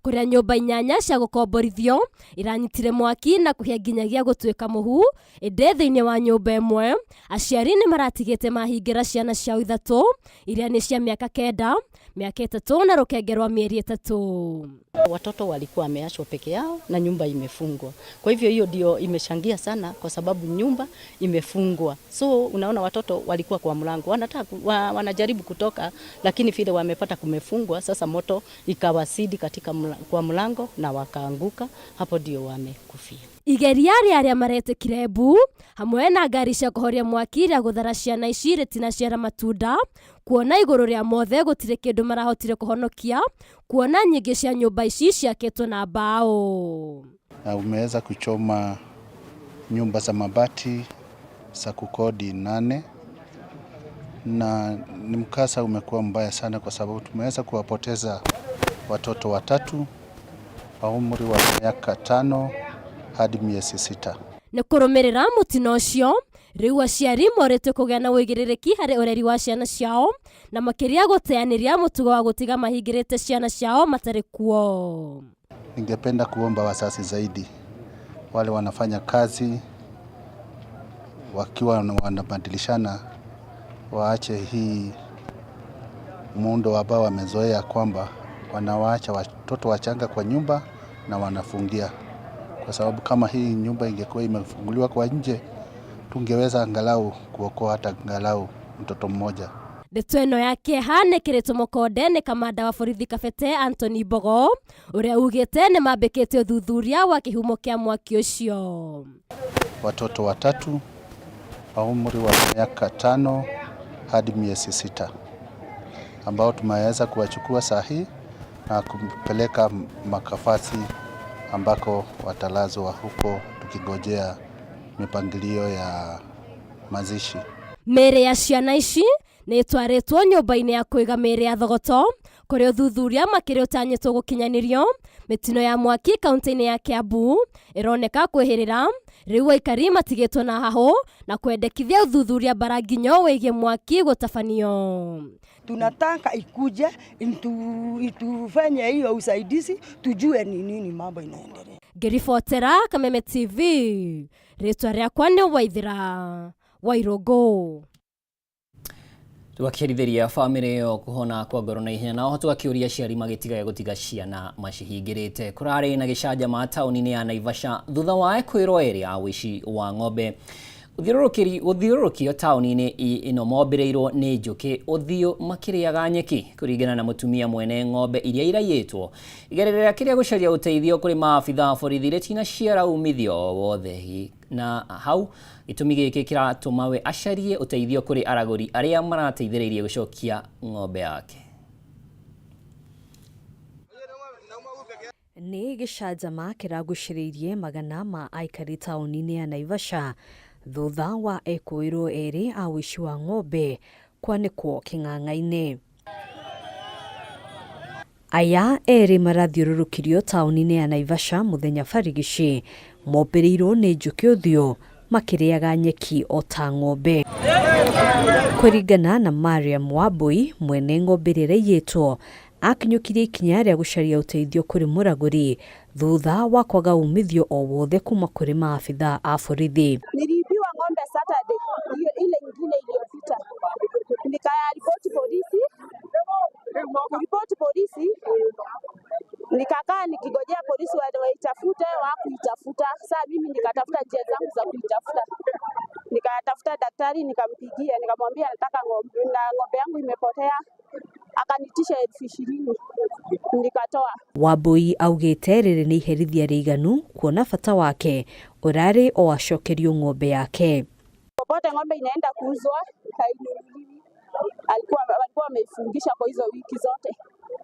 Kũrĩa nyũmba inyanya cia gũkomborithio iranyitire mwaki na kũhĩa nginyagia gũtuĩka mũhu, ĩndĩ thĩinĩ wa nyũmba ĩmwe aciari nĩ maratigĩte mahingĩra ciana ciao ithatũ iria nĩ cia mĩaka 9, mĩaka 3 na rũkenge rwa mĩeri 3. Watoto walikuwa wameachwa peke yao na nyumba imefungwa. Kwa hivyo hiyo ndio imechangia sana kwa sababu nyumba imefungwa. So unaona watoto walikuwa kwa mlango, wanataka wanajaribu kutoka, lakini vile wamepata kumefungwa, sasa moto ikawazidi katika kwa mlango na wakaanguka, hapo ndio wamekufia. Igeria rĩa arĩa maretĩkire mbu hamwe na ngari cia kũhoria mwaki rĩa gũthara ciana ici rĩtinaciara matunda, kuona igũrũ rĩa mothe gũtirĩ kĩndũ marahotire kũhonokia, kuona nyingĩ cia nyũmba ici ciakĩtwo na mbao. Na umeweza kuchoma nyumba za mabati za kukodi 8, na ni mkasa umekuwa mbaya sana kwa sababu tumeweza kuwapoteza watoto 3 wa umri wa miaka 5 hadi miezi 6. Nĩ kũrũmĩrĩra mũtino ũcio, rĩu aciari morĩtio kũgĩa na ũigĩrĩrĩki harĩ ũreri wa ciana ciao na makĩria gũteanĩria mũtugo wa gũtiga mahingĩrĩte ciana ciao matarĩ kuo. Ningependa kuomba wazazi zaidi wale wanafanya kazi wakiwa wanabadilishana waache hii muundo ambao wamezoea kwamba wanawaacha watoto wachanga kwa nyumba na wanafungia, kwa sababu kama hii nyumba ingekuwa imefunguliwa kwa nje tungeweza angalau kuokoa hata angalau mtoto mmoja. Ndeto ĩno ya kĩeha nĩ ĩkĩrĩtwo mũkonde nĩ kamanda wa borithi Kabete Anthony Mbogo ũrĩa ugĩte nĩ mambĩkĩte ũthuthuria wa kĩhumo kĩa mwaki ũcio. Watoto 3 wa umri wa miaka 5 hadi miezi 6 ambao tumeweza kuwachukua saa hii na kumpeleka makafasi ambako watalazwa huko tukigojea mipangilio ya mazishi. Mĩĩrĩ ya ciana ici nĩ ĩtwarĩtwo nyũmba-inĩ ya kũiga mĩĩrĩ ya Thogoto kũrĩa ũthuthuria makĩria ũtanyĩtwo gũkinyanĩrio. Mĩtino ya mwaki kaunti-inĩ ya Kiambu ĩroneka kwĩhĩrĩra, rĩu aikari matigĩtwo na hahũ na kwendekithia ũthuthuria bara nginyo wĩgiĩ mwaki gũtabanio. Tunataka ikuje itufanye hiyo usaidizi tujue ni nini mambo inaendelea. Ngĩribotera Kameme TV, rĩtwa rĩakwa nĩ Waithĩra Wairũngũ. Tũgakĩrithĩria bamĩrĩ ĩyo kũhona kwa ngoro na ihenya, nao tũgakĩũria aciari magĩtigage gũtiga ciana macihingĩrĩte. Kũrarĩ na gĩcanjama taũni-inĩ ya Naivasha thutha wa ekwĩrwo ĩrĩ ya ũici wa ng'ombe. Gũthiũrũrũkio taũni-inĩ ĩno mombĩrĩirwo nĩ njũkĩ ũthiũ makĩrĩaga nyeki, kũringana na mũtumia mwene ng'ombe iria iraiyĩtwo. Igerio rĩake rĩa gũcaria ũteithio kũrĩ maabitha a borithi rĩtinaciara umithio o wothe, na hau gĩtũmi gĩkĩ kĩratũma we acarie ũteithio kũrĩ aragũri arĩa marateithĩrĩirie gũcokia ng'ombe yake. Nĩ gĩcanjama kĩragucĩrĩirie magana ma aikari taũni-inĩ ya Naivasha thutha wa ekũĩrwo erĩ a ũici wa ng'ombe kwanĩkwo kĩng'ang'a-inĩ. Aya erĩ marathiũrũrũkirio taũni-inĩ ya Naivasha mũthenya barigici mombĩrĩirwo nĩ njũkĩ ũthiũ makĩrĩaga nyeki o ta ng'ombe. Kũringana na Mariam Wambui, mwene ng'ombe ĩrĩa ĩraiyĩtwo, akinyũkirie ikinya rĩa gũcaria ũteithio kũrĩ mũragũri thutha wa kwaga umithio o wothe kuma kũrĩ maabitha a borithi. Niliibiwa ng'ombe Saturday hiyo ile nyingine iliyopita, nikaripoti polisi, kuripoti polisi nikakaa nikigojea polisi waitafute, hawakuitafuta. Sasa mimi nikatafuta njia zangu za kuitafuta, nikatafuta daktari, nikampigia, nikamwambia nataka ng'ombe na ng'ombe yangu imepotea, akanitisha 20,000 nikatoa. Wambui augĩte rĩrĩ nĩ iherithia rĩiganu kuona bata wake ũrarĩ o acokerio ng'ombe yake. Popote ng'ombe inaenda kuuzwa hainunuliwi, walikuwa wameifungisha kwa hizo wiki zote.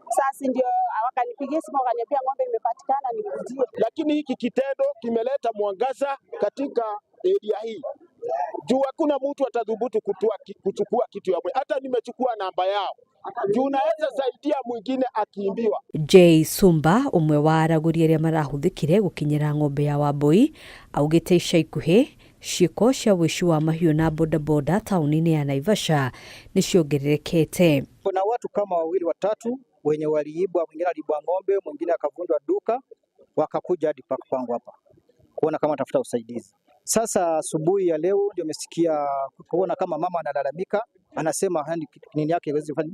Sasa ndio wakanipigia simu wakaniambia ng'ombe imepatikana nikujie. Lakini hiki kitendo kimeleta mwangaza katika area hii. Juu hakuna mtu atadhubutu kuchukua kitu ya mwe. Hata nimechukua namba yao. Juu naweza saidia mwingine akiimbiwa. J Sumba ũmwe wa aragũri arĩa marahũthĩkire gũkinyĩra ng'ombe ya Wambui augĩte ica ikuhĩ ciĩko cia ũici wa mahiũ na bodaboda taũni-inĩ ya Naivasha nĩ ciongererekete. Kuna watu kama wawili watatu Wenye waliibwa, mwingine aliibwa ng'ombe, mwingine akavunjwa duka, wakakuja hadi kwangu hapa kuona kama tafuta usaidizi. Sasa asubuhi ya leo ndio nimesikia kuona kama mama analalamika, anasema hani nini yake haiwezi kufanya.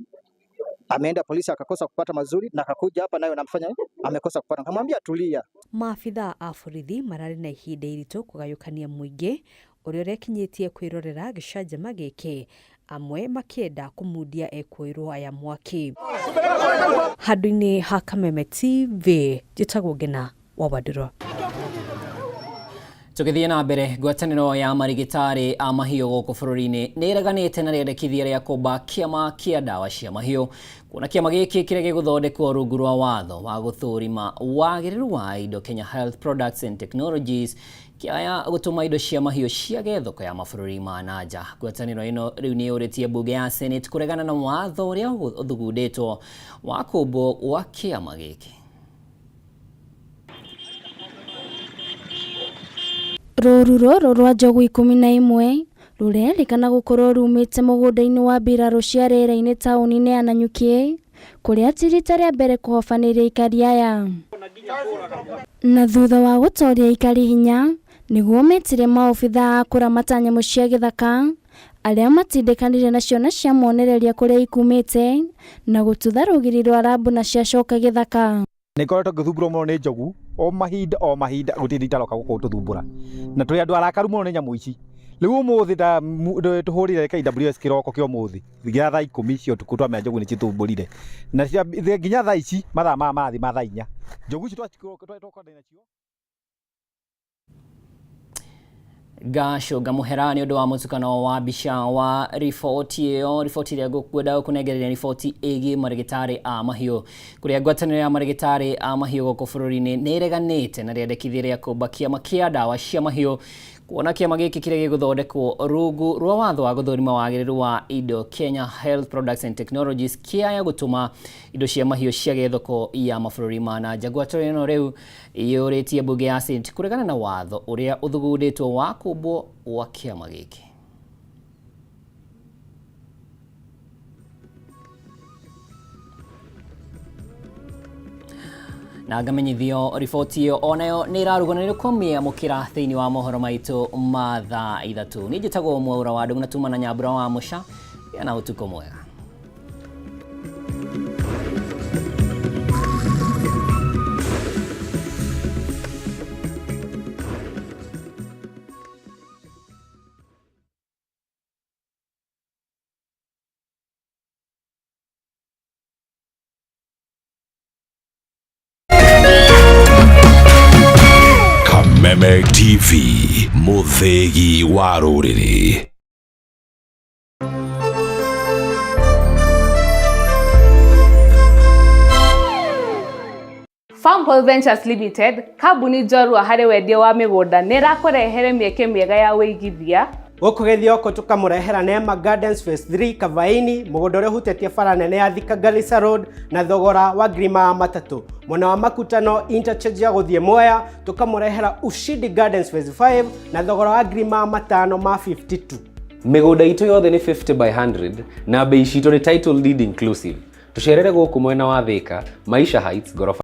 Ameenda polisi akakosa kupata mazuri na akakuja hapa nayo namfanya amekosa kupata. Nikamwambia tulia. Maabithaa a borithi mararĩ na ihinda iritũ kũgayũkania mũingĩ ũrĩa ũrekinyĩtie kwĩrorera gĩcanjama gĩkĩ, amwe makĩenda kũmundia ekũĩrwo aya mwaki. Handũ-inĩ ha Kameme TV, njĩtagwo Ngina wa Wandũrũ. Tũgĩthiĩ na mbere, ngwatanĩro ya marigitari a mahiũ gũkũ bũrũri-inĩ nĩ ĩreganĩte na rĩendekithia rĩa kũmba kĩama kĩa ndawa cia mahiũ, kuona kĩama gĩkĩ kĩrĩa gĩgũthondekwo rungu rwa watho wa gũthũrima wagĩrĩru wa indo Kenya Health Products and Technologies kĩaya gũtũma indo cia mahiũ ciage thoko ya mabũrũri ma na nja. Ngwatanĩro ĩno rĩu nĩ yũrĩtie mbunge ya Senate kũregana na watho ũrĩa ũthugundĩtwo wa kũmbwo gwa kĩama gĩkĩ. Rũũru rũrũ rwa njogu 11 rũrerĩkana gũkorwo rumĩte mũgũnda-inĩ wa mbirarũ cia rĩera-inĩ taũni-inĩ ya Nanyuki, kũrĩa ti rita rĩa mbere kũhobanĩria aikari aya. Na thutha wa gũtoria aikari hinya nĩguo metire maobithaa a kũramata nyamũ cia gĩthaka arĩa matindĩkanire na ciana cia monereria kũrĩa ikumĩte na gũtutha rũgiri rwa rambu na ciacoka gĩthaka. Nä ngoretwo ngä thumbå må no nä njogu o mahinda o mahinda, gå tirä itaroka gå kå tå thumbå na tå rä andå arakaru må no nä nyamå ici. Rä u å må thä tå hå rä re KWS kä roko kä å må thä nginya thaa 10 cia ũtukũ twamenya njogu nä cithumbå rire na nginya thaa ici mathaa maya marathiĩ ma thaa 4 njogu ici twakona nacio. Ngacũnga mũhera nĩ ũndũ wa mũtukano wa mbica wa riboti ĩyo. Riboti ĩrĩa ngũkwenda gũkũnengereria riboti ĩgiĩ marĩgĩtarĩ a mahiũ, kũrĩa ngwatanĩro ya marĩgĩtarĩ a mahiũ gũkũ bũrũri-inĩ nĩ ĩreganĩte na rĩendekithia rĩa kũmba kĩama kĩa ndawa cia mahiũ, kuona kĩama gĩkĩ kĩrĩa gĩgũthondekwo rungu rwa watho wa gũthũrima wagĩrĩru wa indo Kenya Health Products and Technologies kĩaya gũtũma indo cia mahiũ ciage thoko ya mabũrũri ma na nja. Ngwatanĩro ĩno rĩu yũrĩtie mbunge ya Senate kũregana na watho ũrĩa ũthugundĩtwo wa kũmbwo gwa kĩama gĩkĩ. Na ngamenyithio riboti ĩyo onayo nĩ ĩrarugwo na nĩ kũmĩamũkĩra thĩinĩ wa mohoro maitũ ma thaa 3. Niĩ njĩtagwo Mwaura wa Ndung'u na tuma na Nyambura wa Mũca. Gĩa na ũtukũ mwega. Kameme TV, mũthĩgi wa rũrĩrĩ. Farmhall Ventures Limited, kambuni njorua harĩ wendia wa mĩgũnda nĩ ĩrakũrehere mĩeke mĩega ya wĩigithia. Gũkũ Gĩthioko tũkamũrehera Neema Gardens Phase 3 Kavaini, mũgũnda ũrĩa ũhutĩtie bara nene ya Thika Garissa Road na thogora wa 300,000. Mwena wa Makutano interchange ya gũthiĩ Mwea tũkamũrehera Ushindi Gardens Phase 5 na thogora wa 552,000. Mĩgũnda itũ yothe nĩ 50 by 100 na bei citũ nĩ title deed inclusive. Tũcerere gũkũ mwena wa Thika, Maisha Heights, gorofa